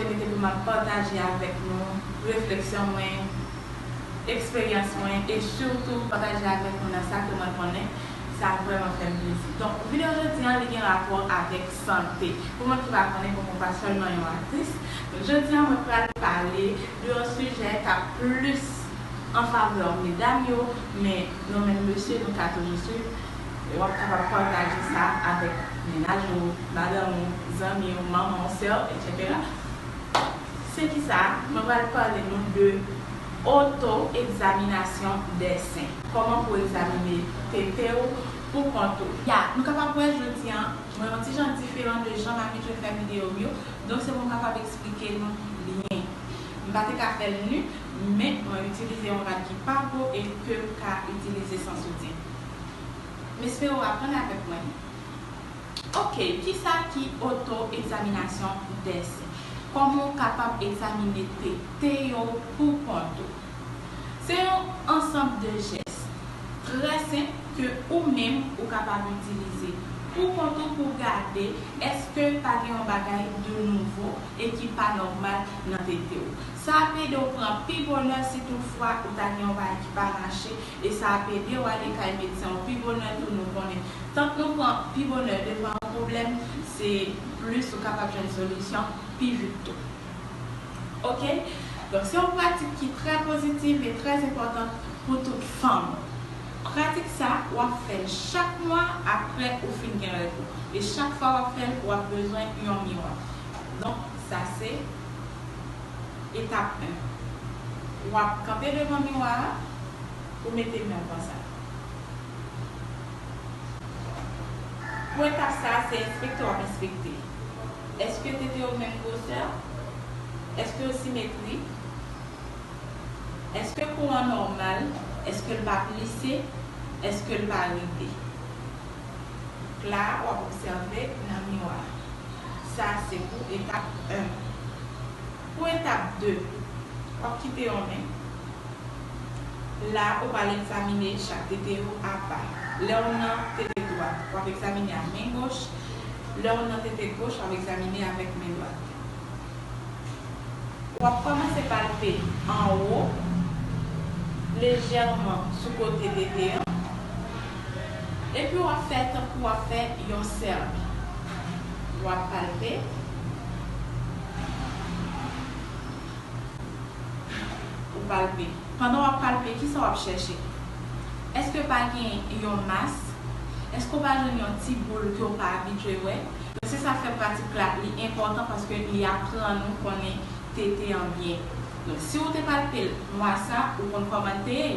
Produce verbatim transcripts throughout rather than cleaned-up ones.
mete pou m ap pataje avèk nou refleksyon mwen, eksperyans mwen, e sitou pataje avèk nou nan sa ke mwen konnen. Sa vrèman fè m plezi. Donk, videyo jodi a, li gen rapò avèk sante. Pou moun ki pa konnen, Coco pa sèlman yon aktris. Donk, jodi a, mwen pral pale de yon sijè k ap plis an favè medam yo, men nou menm mesye, nou ka toujou swiv. E w ap kapab pataje sa avèk mennaj ou, madanm ou, zanmi w, manman w, sè w, etsetera. Se kisa? Mwen pral pale nou de oto-egzaminasyon dè sen. Kòman pou egzamine tete w pou kont ou. Ya, nou kapab wè jodi a, mwen yon ti jan diferan de jan m abitye fè videyo m yo. Donk, se pou m kapab eksplike nou byen. M pa te ka fè l nu, men mwen itilize yon rad ki pa gwo e ke m ka itilize san soutyen. M espere w aprann avèk mwen. Ok, kisa ki oto-egzaminasyon dè sen? Kòman w kapab egzamine tete yo pou kont ou? Se yon ansanm de jès trè senp ke ou menm ou kapab itilize pou kont ou pou gade èske pa gen yon bagay de nouvo e ki pa nòmal nan tete w. Sa ap ede w pran pi bonè si toutfwa ou ta gen yon bagay ki pa mache, e sa ap ede w ale kay medsen w pi bonè tou. Nou konnen, tank nou pran pi bonè devan yon pwoblèm, se plis ou kapab jwenn solisyon pi vit tou. Ok? Donk, se yon pratik ki trè pozitiv e trè enpòtan pou tout fanm. Pratik sa, w ap fè l chak mwa apre ou fin gen règ ou. E chak fwa w ap fè l, w ap bezwen yon miwa. Donk, sa se etap en. W ap kanpe devan miwa a, ou mete men w konsa. Pou etap sa a, se enspekte w ap enspekte. Èske tete yo menm gwosè? Èske yo simetrik? Èske kou an nòmal? Èske l pa plise? Èske l pa ride? La a, w ap obsève nan miwa a. Sa a se pou etap en. Pou etap de, w ap kite yon men. La, ou pral egzamine chak tete yo apa. Lè w nan tete dwat, w ap egzamine ak men goch. Lè w nan tete goch, w ap egzamine avèk men dwat. W ap kòmanse palpe anwo, lejèman sou kote tete an. Epi w ap fè tankou w ap fè yon sèk. W ap palpe. Ou palpe. Pandan w ap palpe, kisa w ap chèche? Èske pa gen yon mas? Èske w pa jwenn yon ti boul ke w pa abitye wè? Donk, se sa k fè pratik la, li enpòtan paske li aprann ou konnen tete an byen. Donk, si w te palpe l mwa sa, ou konn kòman l te ye.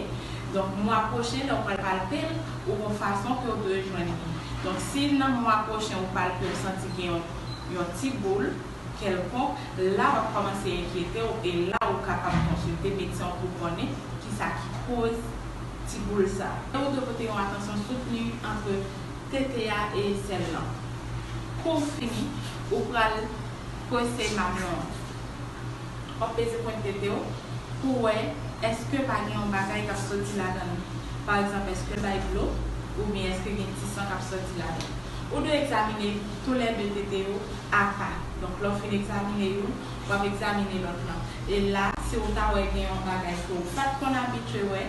Donk, mwa pwochen, lè w pral palpe l, ou gon fason ke w dwe jwenn li. Donk, si nan mwa pwochen ou palpe, ou santi gen yon, yon ti boul kèlkonk, la w ap kòmanse enkyete w e la ou kapab konsilte medsen w pou konnen kisa ki koz ti boul sa. E ou dwe pote yon atansyon soutni ant tete a e sèl lan. Kou w fini, ou pral pwese mamon an. W ap peze pwent tete w pou wè èske pa gen yon bagay k ap soti ladan l. Pa egzanp, èske l bay dlo, oubyen èske gen ti san k ap soti ladan l. Ou dwe egzamine toulède tete yo apa. Donk, lè w fin egzamine youn, w ap egzamine lòt lan. E la, si w ta wè gen yon bagay ke w pa t konn abitye wè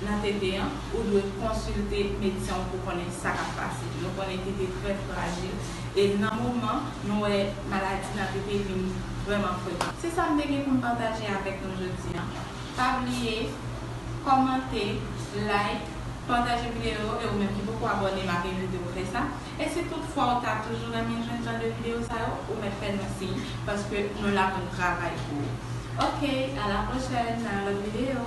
nan tete an, ou dwe konsilte medsen w pou konnen sa k ap pase. Nou konnen tete trè frajil, e nan moman, nou wè maladi nan tete vin vrèman frekan. Se sa m te gen pou m pataje avèk nou jodi a. Pa bliye kòmante, like, pataje videyo, e ou menm ki poko abòne, m ap envite w fè sa. E si toutfwa ou ta toujou renmen jwenn jan de videyo sa yo, ou mèt fè nou siy, paske nou la pou n travay pou ou. Ok, à la prochaine nan yon lòt videyo.